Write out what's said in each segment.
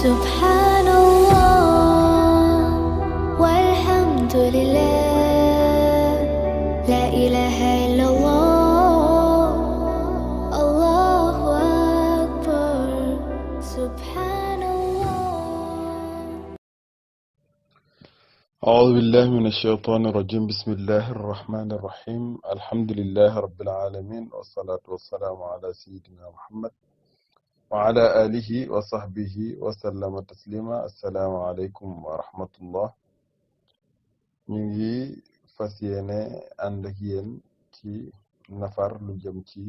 سبحان الله والحمد لله لا إله إلا الله الله أكبر سبحان الله. أعوذ بالله من الشيطان الرجيم. بسم الله الرحمن الرحيم. الحمد لله رب العالمين، والصلاة والسلام على سيدنا محمد وعلى آله وصحبه وسلم تسليما. السلام عليكم ورحمة الله. نيجي فاسيene ànd ak yéen ci nafar lu jëm ci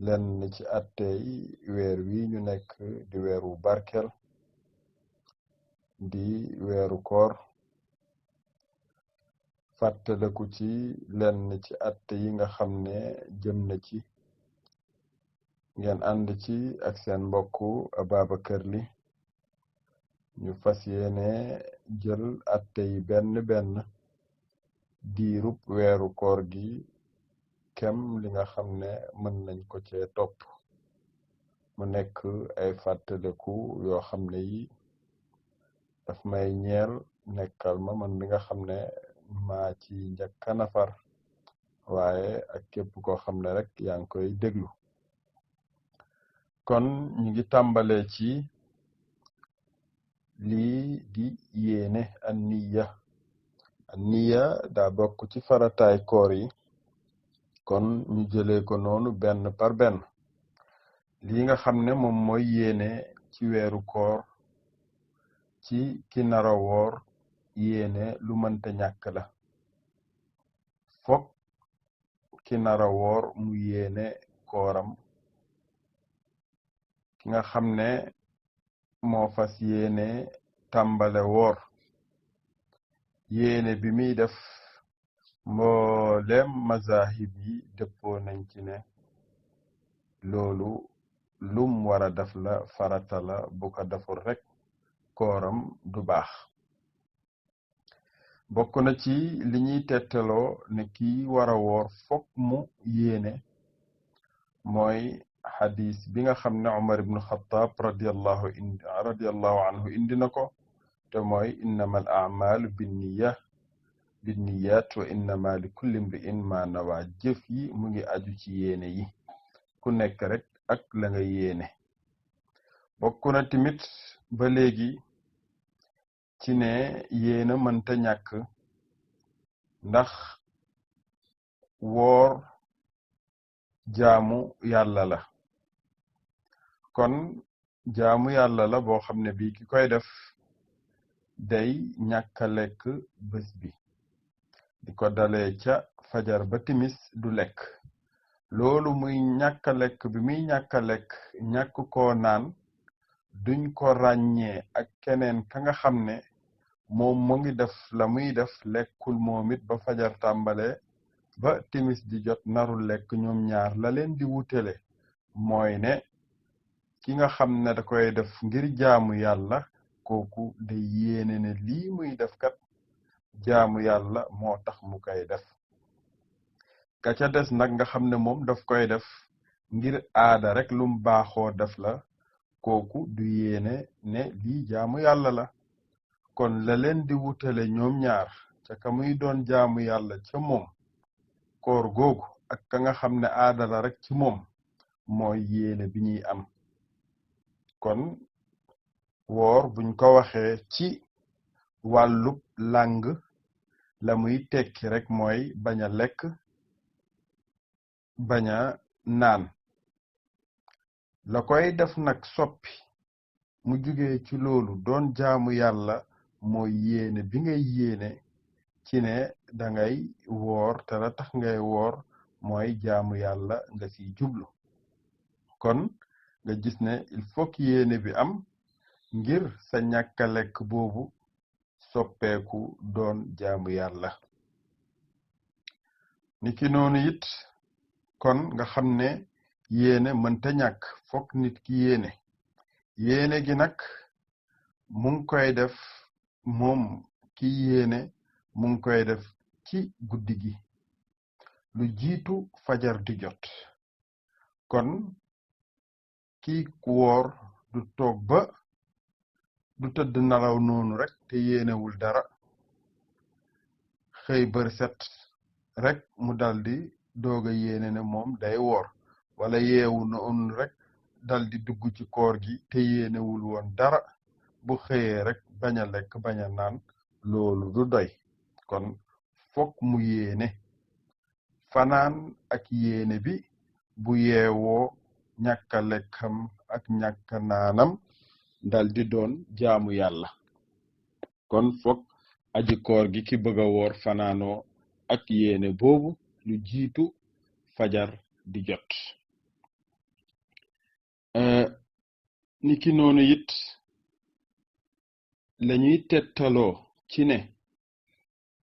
lenn ci attey weer wi ñu nekk di weeru barkel di weeru koor, fàttaliku ci lenn ci atte yi nga xam ne jëm na ci. ngeen ànd ci ak seen mbokku Ababacar Ly ñu fas yéene jël atte yi benn benn diirub weeru koor gi, kem li nga xam ne mën nañ ko cee topp mu nekk ay fàttaliku yoo xam ne yi daf may ñeel nekkal ma man mi nga xam ne maa ci njëkka nafar, waaye ak képp koo xam ne rek yaa ngi koy déglu. kon ñu ngi tàmbalee ci lii di yéene an niya daa bokk ci farataay koor yi, kon ñu jëlee ko noonu benn par benn. lii nga xam ne moom mooy yéene ci weeru koor ci ki nara woor, yéene lu mënta ñàkk la. fokk ki nara woor mu yéene kooram. ki nga xam ne moo fas yéene tàmbale woor, yéene bi muy def mboolem mazahib yi dëppoo nañ ci ne loolu lum wara def la, farata la. bu ko deful rek kooram du baax. bokk na ci li ñuy tettaloo ne kii wara woor fokk mu yéene mooy xadis bi nga xam ne Umar ibnu Xattaab radiyallahu anhu indi na ko, te mooy innama al a'malu binniyat wa innama li kulli imri'in ma nawa. jëf yi mu ngi aju ci yéene yi, ku nekk rek ak la nga yéene. bokk na tamit ba léegi ci ne yéena mënta ñàkk, ndax woor jaamu yàlla la. kon jaamu yàlla la boo xam ne bii ki koy def day ñàkka lekk bés bi, di ko dalee ca fajar ba timis du lekk. loolu muy ñàkka lekk bi muy ñàkka lekk, ñàkk koo naan, duñ ko ràññee ak keneen ka nga xam ne moom mu ngi def la muy def, lekkul moom it ba fajar tàmbale ba timis di jot narul lekk. ñoom ñaar la leen di wutele mooy ne ki nga xam ne da koy def ngir jaamu yàlla, kooku day yéene ne lii muy def kat jaamu yàlla moo tax mu koy def. ka ca des nag nga xam ne moom daf koy def ngir aada rek lum baaxoo def la, kooku du yéene ne lii jaamu yàlla la. kon la leen di wutale ñoom ñaar, ca ka muy doon jaamu yàlla ca moom koor googu, ak ka nga xam ne aada la rek ci moom, mooy yéene bi ñuy am. kon woor buñ ko waxee ci wàllub làng, la muy tekki rek mooy bañ a lekk, bañ a naan. la koy def nag soppi mu jugee ci loolu doon jaamu yàlla, mooy yéene bi ngay yéene ci ne dangay woor, te la tax ngay woor mooy jaamu yàlla nga ciy jublu. kon nga gis ne il faut que yéene bi am ngir sa ñàkka lekk boobu soppeeku doon jaamu yàlla. niki noonu it kon nga xam ne yéene mënta ñàkk, fokk nit ki yéene gi nag mu ngi koy def, moom ki yéene mu ngi koy def ci guddi gi lu jiitu fajar di jot. kon kii woor du toog ba du tëdd nalaw noonu rek te yéenewul dara xëy bër set rek mu daldi doog a yéene ne moom day woor wala yeewu noonu rek daldi dugg ci koor gi te yéenewul woon dara bu xëyee rek bañ a lekk bañ a naan loolu du doy kon fokk mu yéene fanaan ak yéene bi bu yeewoo ñàkka lekkam ak ñàkka naanam daldi doon jaamu yàlla kon fokk aji koor gi ki bëgg a woor fanaanoo ak yéene boobu lu jiitu fajar di jot niki noonu it lañuy tettaloo ci ne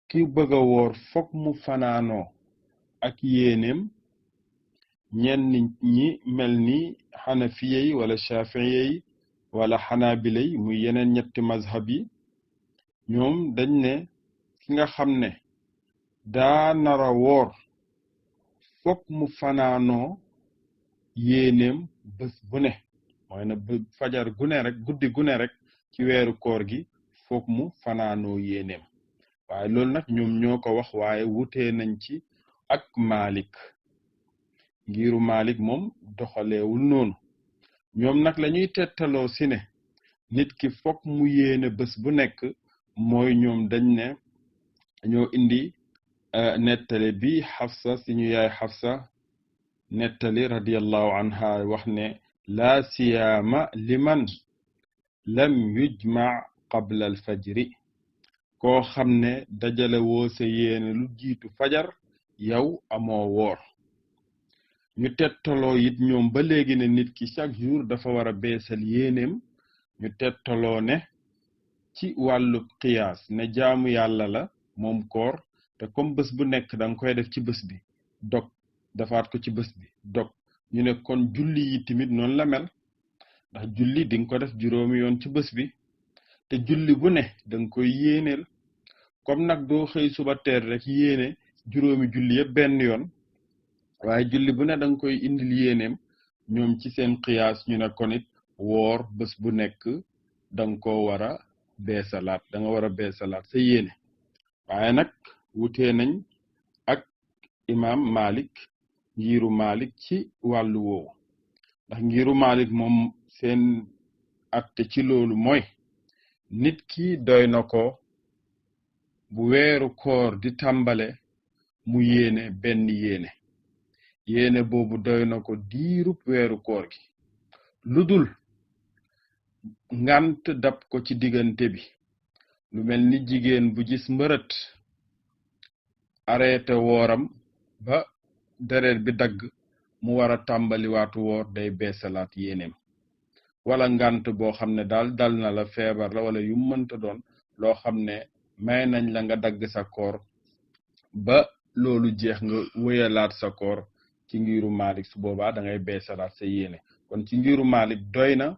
ki bëgg a woor fokk mu fanaanoo ak yéeneem ñenn ñi mel ni xanafiyey wala shafiyey wala xanaabiley muy yeneen ñetti mazhab yi ñoom dañ ne ki nga xam ne daa nara woor fokk mu fanaanoo yéeneem bés bu ne mooy na fajar gu ne rek guddi gu ne rek ci weeru koor gi fokk mu fanaanoo yéeneem waaye loolu nag ñoom ñoo ko wax waaye wutee nañ ci ak Malik ngiru Malik moom doxaleewul noonu ñoom nag lañuy tettaloo si ne nit ki fokk mu yéene bés bu nekk mooy ñoom dañ ne ñoo indi nettali bi Xafsa suñu yaay Xafsa nettali radiyallahu anha wax ne laa siyaama liman lam yujma qabla al fajri koo xam ne dajale woo sa yéene lu jiitu fajar yow amoo woor ñu tettaloo it ñoom ba léegi ne nit ki chaque jour dafa war a beesal yéeneem ñu tettaloo ne ci wàllu qiyaas ne jaamu yàlla la moom koor te comme bés bu nekk danga koy def ci bés bi dog defaat ko ci bés bi dog ñu ne kon julli yi tamit noonu la mel ndax julli dinga ko def juróomi yoon ci bés bi te julli bu ne danga koy yéeneel comme nag doo xëy suba teel rek yéene juróomi julli yëpp benn yoon waaye julli bu ne danga koy indil yéeneem ñoom ci seen qiyaas ñu ne kon it woor bés bu nekk danga ko war a beesalaat danga war a beesalaat sa yéene waaye nag wutee nañ ak imam Malik ngiru Malik ci wàllu woowu ndax ngiru Malik moom seen atte ci loolu mooy nit ki doy na ko bu weeru koor di tàmbale mu yéene benn yéene boobu doy na ko diirub weeru koor gi lu dul ngant dab ko ci diggante bi lu mel ni jigéen bu gis mbërët arrêté wooram ba deret bi dagg mu war a tàmbali waatu woor day beesalaat yéeneem wala ngant boo xam ne daal dal na la feebar la wala yu mënta doon loo xam ne may nañ la nga dagg sa koor ba loolu jeex nga wéyalaat sa koor ci ngiru Malik su boobaa da ngay beesalaat sa yéene kon ci ngiru Malik doy na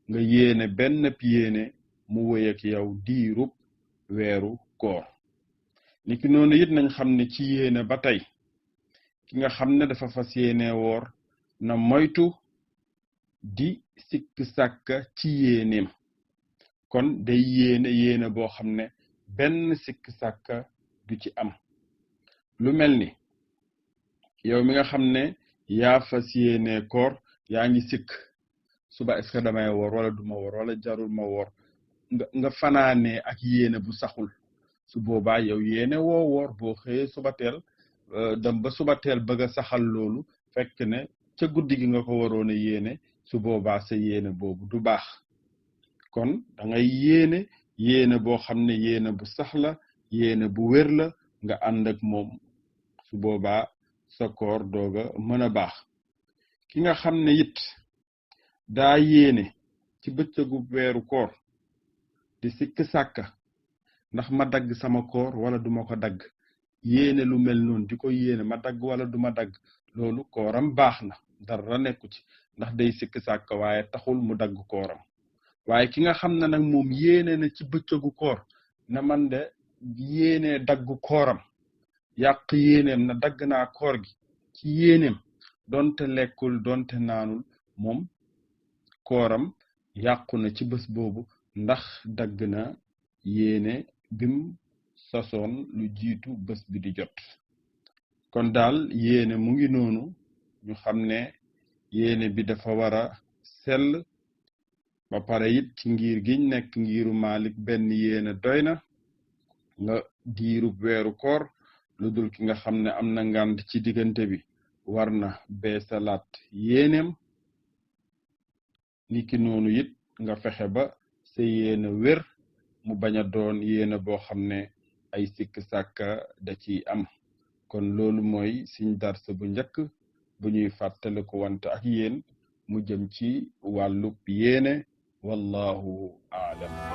nga yéene benn yéene mu wéy ak yow diirub weeru koor niki noonu it nañ xam ne ci yéene ba tey ki nga xam ne dafa fas yéene woor na moytu di sikk sàkka ci yéeneem kon day yéene boo xam ne benn sikk sàkka du ci am lu mel ni yow mi nga xam ne yaa fas yéene koor yaa ngi sikk suba est-ce que damay woor wala duma woor wala jarul ma woor nga fanaanee ak yéene bu saxul su boobaa yow yéene woo woor boo xëyee suba teel dem ba suba teel bëgg a saxal loolu fekk ne ca guddi gi nga ko waroon a yéene su boobaa sa yéene boobu du baax kon da ngay yéene boo xam ne yéene bu sax la yéene bu wér la nga ànd ak moom su boobaa sa koor dooga mën a baax ki nga xam ne it daa yéene ci bëccëgu weeru koor di sikk sàkka ndax ma dagg sama koor wala duma ko dagg yéene lu mel noonu di ko yéene ma dagg wala duma dagg loolu kooram baax na dara nekku ci ndax day sikk sàkka waaye taxul mu dagg kooram waaye ki nga xam ne nag moom yéene na ci bëccëgu koor na man de yéene daggu kooram yàq yéeneem na dagg naa koor gi ci yéeneem donte lekkul donte naanul moom kooram yàqu na ci bés boobu ndax dagg na yéene bim sasoon lu jiitu bés bi di jot. kon daal yéene mu ngi noonu ñu xam ne yéene bi dafa war a sell ba pare it ci ngir giñ nekk ngiru Malik benn yéene doy na nga diirub weeru koor lu dul ki nga xam ne am na ngànt ci diggante bi war na beesalaat yéeneem niki noonu it nga fexe ba sa yéene wér mu bañ a doon yéene boo xam ne ay sikk sàkka da ciy am. kon loolu mooy suñ darsa bu njëkk bu ñuy fàttaliku wante ak yéen mu jëm ci wàllub yéene wallahu aalam.